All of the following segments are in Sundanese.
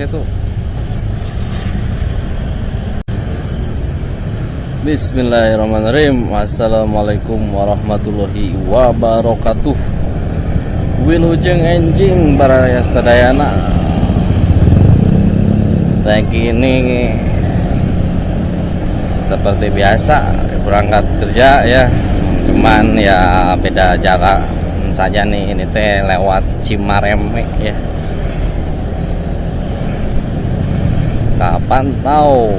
gitu. Bismillahirrahmanirrahim. Assalamualaikum warahmatullahi wabarakatuh. Wilujeng enjing baraya sadayana. Lagi ini seperti biasa berangkat kerja ya. Cuman ya beda jarak saja nih, ini teh lewat Cimareme ya. Kapan tahu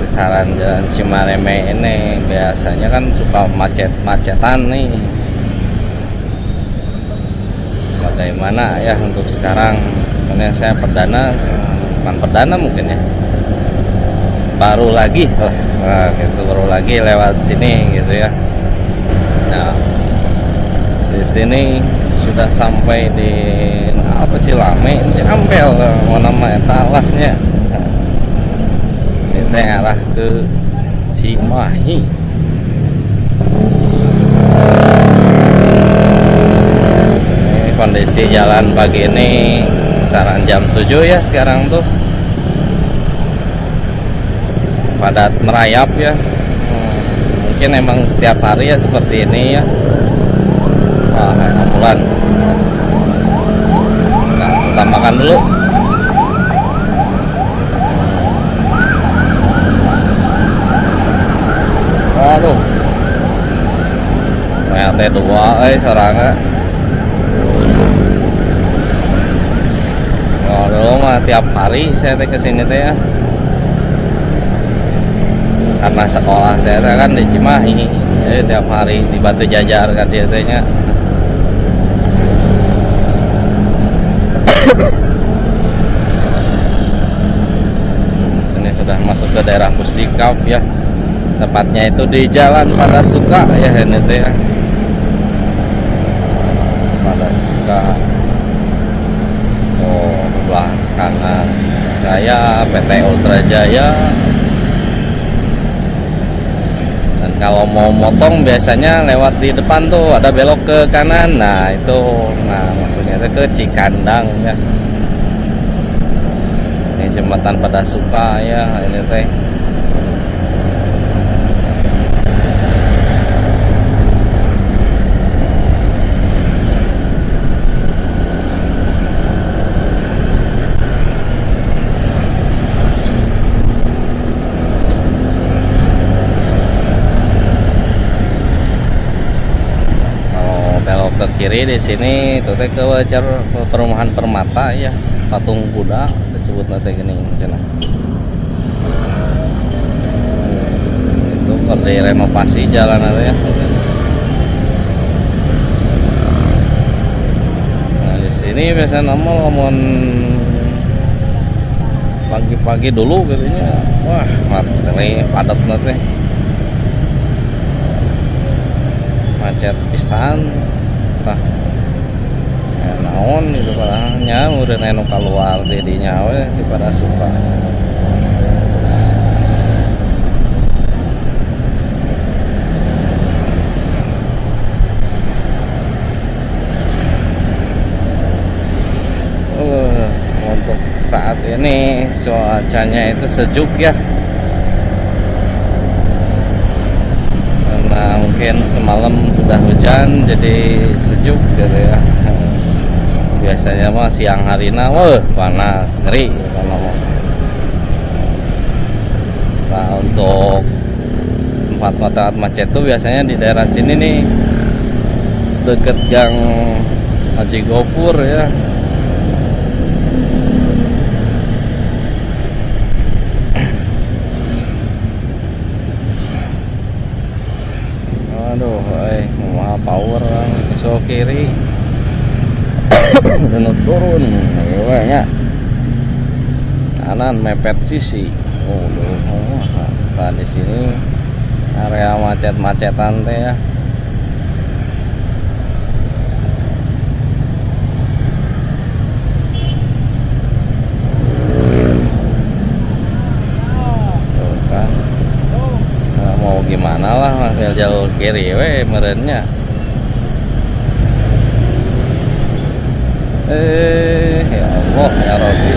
kisaran jalan Cimareme ini biasanya kan suka macet-macetan nih. Bagaimana ya untuk sekarang? Soalnya saya perdana, bukan perdana mungkin ya, baru lagi lah, nah, gitu, baru lagi lewat sini gitu ya. Nah, di sini sudah sampai di apa, Cilame, Ciampel, mau nama talahnya. Ini teh arah ke Cimahi. Ini kondisi jalan pagi ini kisaran jam 7 ya sekarang tuh. Padat merayap ya. Mungkin emang setiap hari ya seperti ini ya. Wah, ambulan. Nah, kita makan dulu. Waduh. PLT 2 sorangnya. Oh, dulu mah tiap hari saya teh kesini teh ya. Karena sekolah saya teh kan di Cimahi, jadi tiap hari di Batu Jajar kan dia tehnya. Sini sudah masuk ke daerah Pusdikaf ya. Tepatnya itu di Jalan Padasuka ya ini teh ya. Padasuka. Oh, belah kanan saya PT Ultra Jaya. Dan kalau mau motong biasanya lewat di depan tuh ada belok ke kanan. Nah, itu nah maksudnya itu ke Cikandang ya. Ini jembatan Padasuka ya ini teh. Ke kiri di sini itu teh ke wajar perumahan Permata ya, patung kuda disebut nanti gini cenah. Itu kalau direnovasi jalan itu ya. Nah, di sini biasanya nongol ngomong pagi-pagi dulu katanya, wah materi padat nanti macet pisan. Tah ya, naon gitu padahal udah nenu keluar didinya we di Padasuka. Untuk saat ini cuacanya itu sejuk ya, karena mungkin semalam udah hujan jadi sejuk gitu ya. Biasanya mah siang hari nah, wah panas ngeri kalau mau. Nah, untuk tempat-tempat macet tuh biasanya di daerah sini nih, deket Gang Haji Gopur ya. Aduh, mau power so kiri dan turun, ya. Kanan mepet sisi. Oh, nah, di sini area macet-macetan teh ya. Tuh kan. Nah, mau gimana lah masih jalur kiri we merennya. Ya Allah ya Rabbi.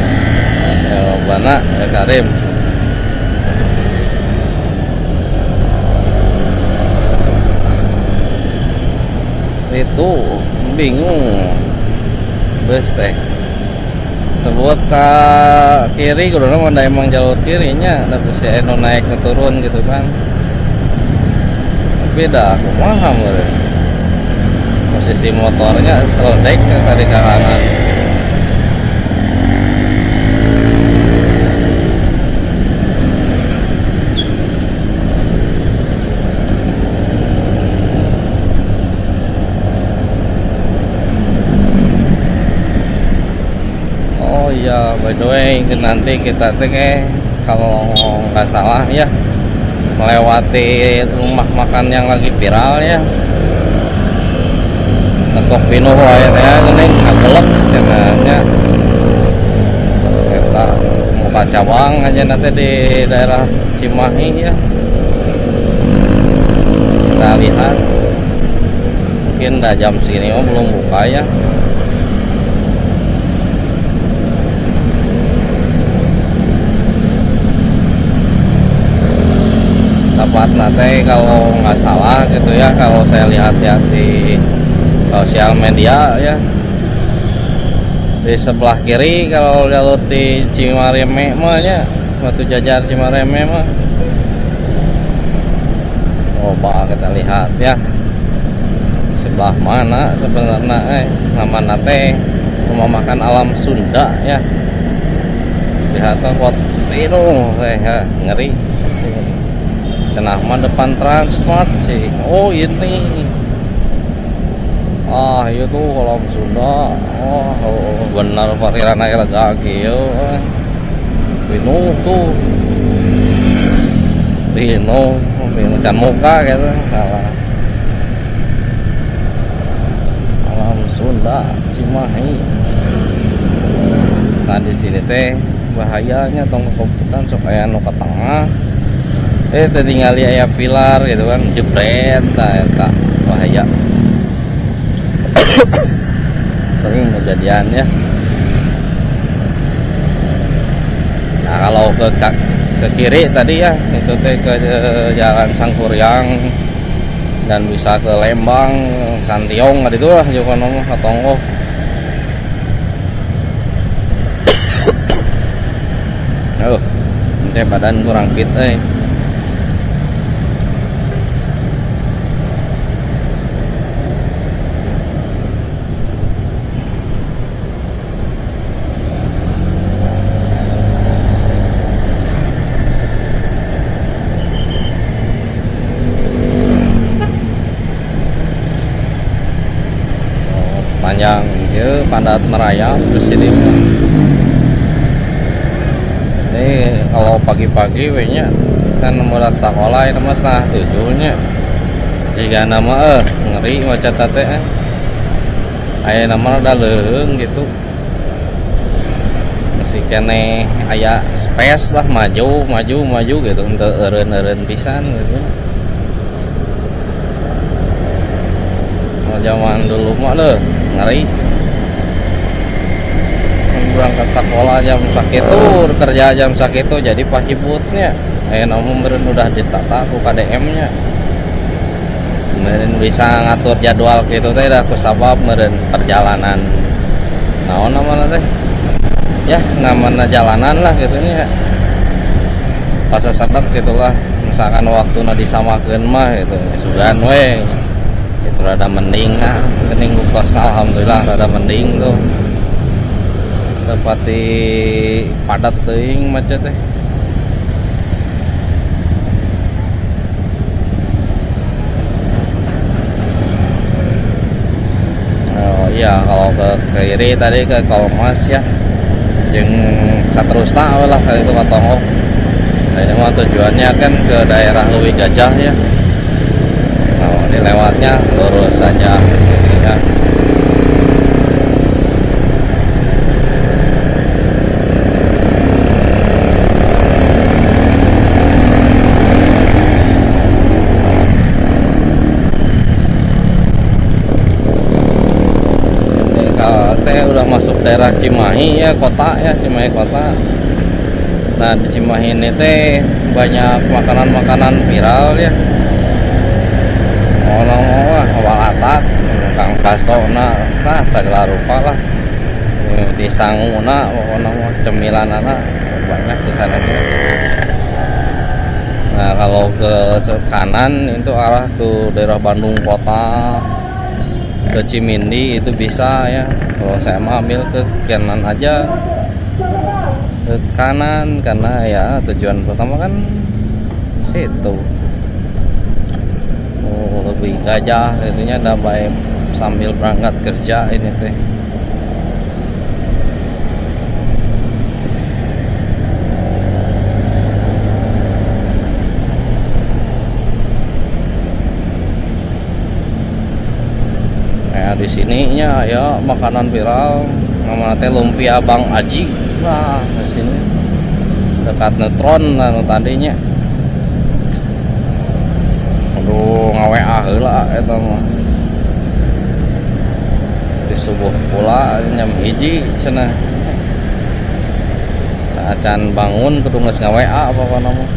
Ya perdana ya Karim. Itu bingung bus teh sebut ke kiri kudu mah emang jalur kirinya tapi si eno naik ke turun gitu kan, tapi dah kumaha meureun posisi motornya seledek tadi ke kanan. Ya, by the way, nanti kita teh kalau nggak salah ya melewati rumah makan yang lagi viral ya. Masuk pinuh wae teh geuning ngagelep cenahnya. Eta muka cabang aja nanti di daerah Cimahi ya. Kita lihat. Mungkin dah jam segini mah belum buka ya. Tempat nanti kalau nggak salah gitu ya, kalau saya lihat-lihat di sosial media ya, di sebelah kiri kalau jalur di Cimareme mah nya, Batu Jajar Cimareme mah. Coba kita lihat ya sebelah mana sebenarnya nama nate rumah makan Alam Sunda ya. Lihat tuh pinuh ya, ngeri. Cenah mah depan Transmart sih. Oh ini, ah itu Alam Sunda. Oh, benar parkiran aja lega kieu. Pinuh tuh, pinuh, pinuh can muka gitu. Salah. Alam Sunda Cimahi. Nah di sini teh bahayanya tong kekomputan sok aya nu ka tengah. Tinggali aya pilar gitu kan, jebret tah eta bahaya. Sering kejadian ya. Nah, kalau ke kiri tadi ya, itu teh ke Jalan Sangkuriang dan bisa ke Lembang, Santiong itu lah juga nomor ke Tonggoh. Oh, nanti badan kurang fit Panjang ya, padat merayap di sini. Ini kalau pagi-pagi we-nya kan mulai sekolah itu mas nah tujuhnya. Jika nama ngeri macet teh. Aya nama udah leuheung gitu. Masih kene aya space lah maju maju maju gitu untuk eureun-eureun pisan gitu. Zaman dulu mah deh ngeri, berangkat sekolah jam sakitu, kerja jam sakitu, jadi pahibutnya namun meureun udah ditata ku KDM nya meureun bisa ngatur jadwal gitu teh dah kusabab meureun perjalanan naon namana teh ya namana jalanan lah gitu nya pas sadap gitulah, misalkan waktuna disamakeun mah gitu sugan we itu rada mending lah, mending buktos alhamdulillah rada mending tuh tepati padat teuing macet teh. Oh iya kalau ke kiri tadi ke Kolmas ya, jeung saterusna lah itu ke Tonggoh. Nah, ini mah tujuannya kan ke daerah Leuwi Gajah ya. Nah, ini lewatnya lurus saja ke sini ya. Ini kalau teh udah masuk daerah Cimahi ya, kota ya, Cimahi kota. Nah, di Cimahi ini teh banyak makanan-makanan viral ya. Orang wah walatak, kang baso na sah segala rupa lah. Di sanguna pokoknya mah cemilanana banyak di sana tuh. Nah, kalau ke kanan itu arah ke daerah Bandung kota, ke Cimindi itu bisa ya. Kalau saya mah ambil ke kanan aja, ke kanan karena ya tujuan pertama kan situ. Oh, lebih gajah itunya ada baik sambil berangkat kerja ini teh. Nah, di sininya ya makanan viral namanya teh lumpia Bang Aji. Wah, di sini dekat Neutron lah nu tadinya. Aduh, ngaWA heula eta mah. Di subuh pula jam 1 cenah. Acan bangun kudu geus ngaWA pokona mah.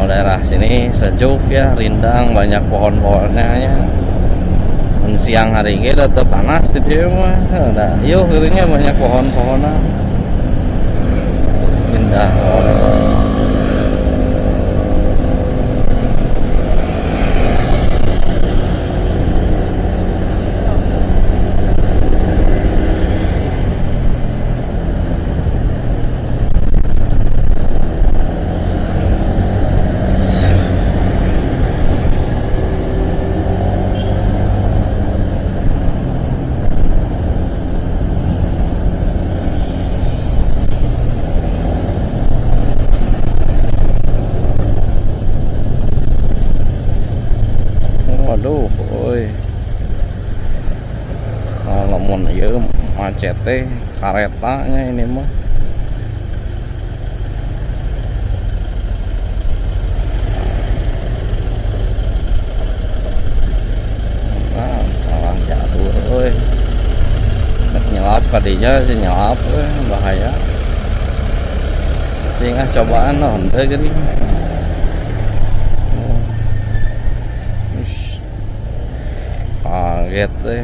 Daerah sini sejuk ya, rindang, banyak pohon-pohonnya ya. Dan siang hari ini tetap panas di dia mah. Ada, yuk katanya banyak pohon-pohonan. Indah pohon. Waduh, oi. Kalau mun ieu macet teh karetanya ini mah. Ah, salah jalur euy. Nek nyelap kadinya sih nyelap euy, bahaya. Sehingga cobaan noh henteu geuning. Kaget deh.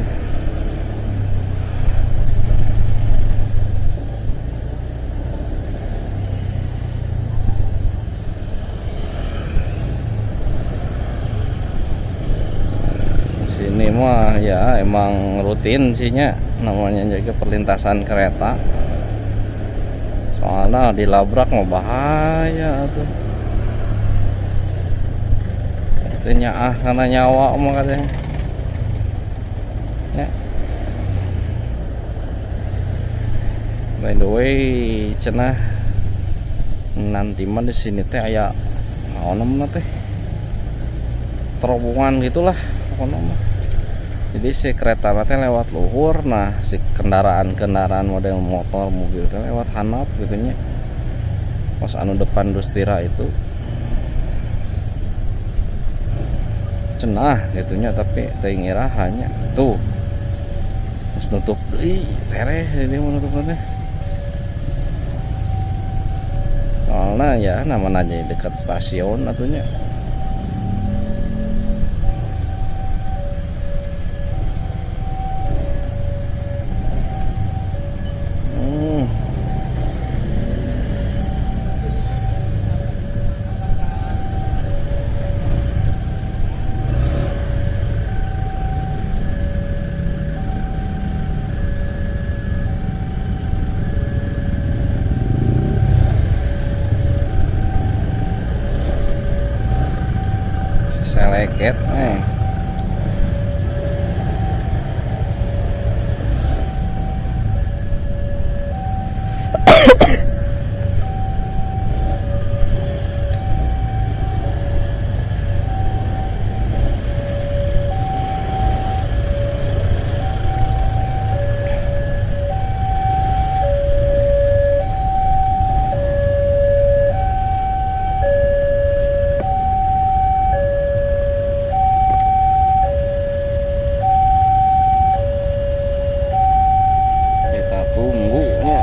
Di sini mah ya emang rutin sih nya, namanya juga perlintasan kereta. Soalnya dilabrak mah bahaya tuh. Artinya karena nyawa mah katanya. Ya. By the way, cenah nanti mah di sini teh aya naon namanya teh? Terowongan gitulah pokoknya mah. Jadi si kereta teh lewat luhur, nah si kendaraan-kendaraan model motor, mobil teh lewat handap gitu nya. Pas anu depan Dustira itu cenah gitunya, tapi teuing iraha nya tuh. Terus nutup deui, tereh ini mau nutup teh. Soalnya ya namanya aja dekat stasiun atunya. Seleket nih. Kita tunggu ya.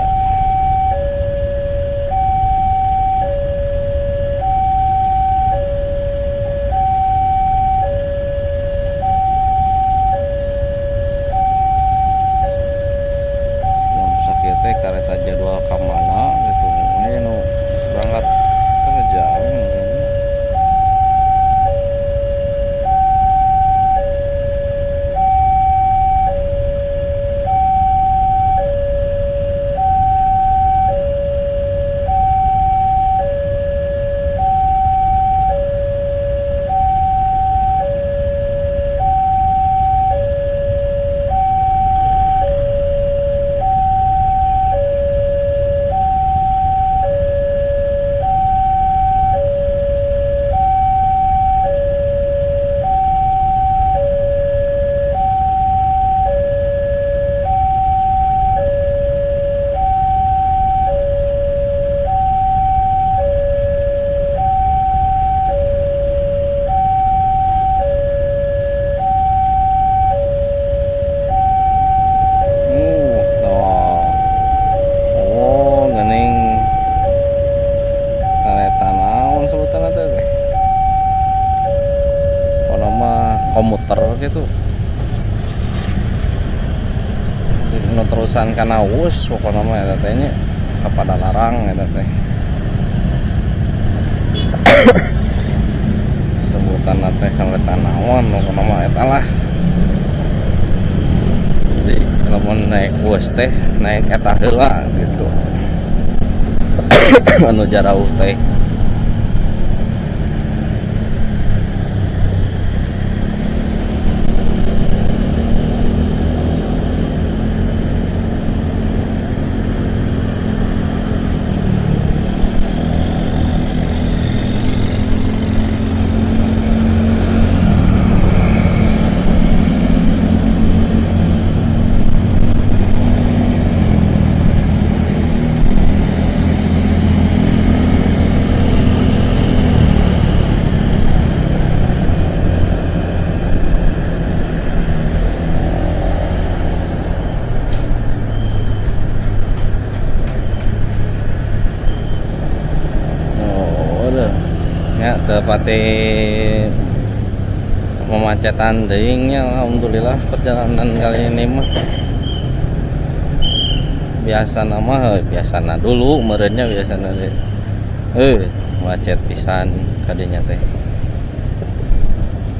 Jam sakieu teh kareta jadwal ka mana gitu. Ini nu berangkat kerja mungkin. Tuh. Oh, geuning kareta naon sebutanna teh teh? Pokona mah komuter gitu. Nu terusan kana Wus pokona mah eta teh nya, ka Padalarang eta teh. Sebutanna teh kareta naon pokona mah eta lah. Jadi lamun naik bus teh naik eta heula gitu. Anu jarauh teh. Ya, tepati memacetan deui nya, alhamdulillah perjalanan kali ini mah. Biasana mah, biasana dulu meureunnya biasana teh. Macet pisan kadinya teh.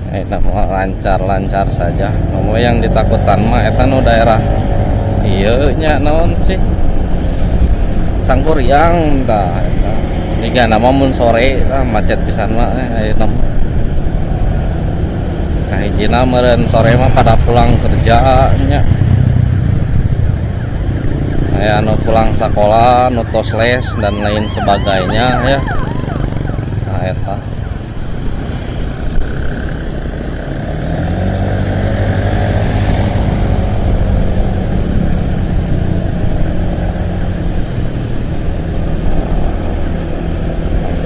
Nah, mah lancar-lancar saja. Komo yang ditakutan mah eta nu daerah ieu nya naon sih? Sangkuriang tah eta. Jika nama mun sore tah macet pisan mah, ayeuna mah. Kahijina meureun sore mah pada pulang kerja nya. Aya anu pulang sakola, nu tos les dan lain sebagainya ya. Nah eta.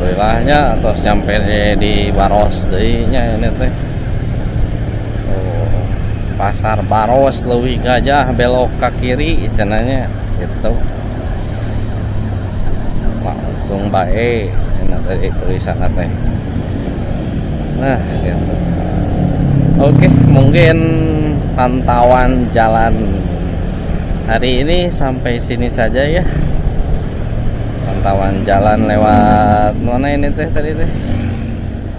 Alhamdulillahnya terus nyampe di Baros deui nya ini teh. Oh, Pasar Baros Leuwi Gajah belok ke kiri cenanya gitu. Langsung bae cenah tadi tulisanna teh. Nah, gitu. Oke, mungkin pantauan jalan hari ini sampai sini saja ya. Pantauan jalan lewat mana ini teh tadi teh?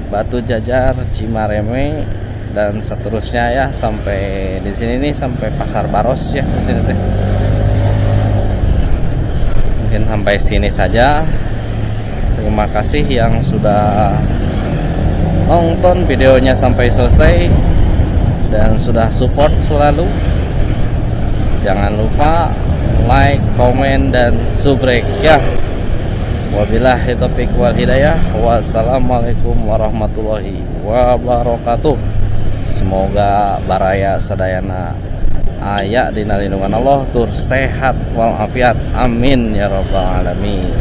Batu Jajar, Cimareme dan seterusnya ya, sampai di sini nih, sampai Pasar Baros ya di sini teh. Mungkin sampai sini saja. Terima kasih yang sudah nonton videonya sampai selesai dan sudah support selalu. Jangan lupa like, komen, dan subrek ya. Wabillahi taufiq wal hidayah. Wassalamualaikum warahmatullahi wabarakatuh. Semoga baraya sadayana aya dina lindungan Allah, tur sehat walafiat. Amin ya rabbal alamin.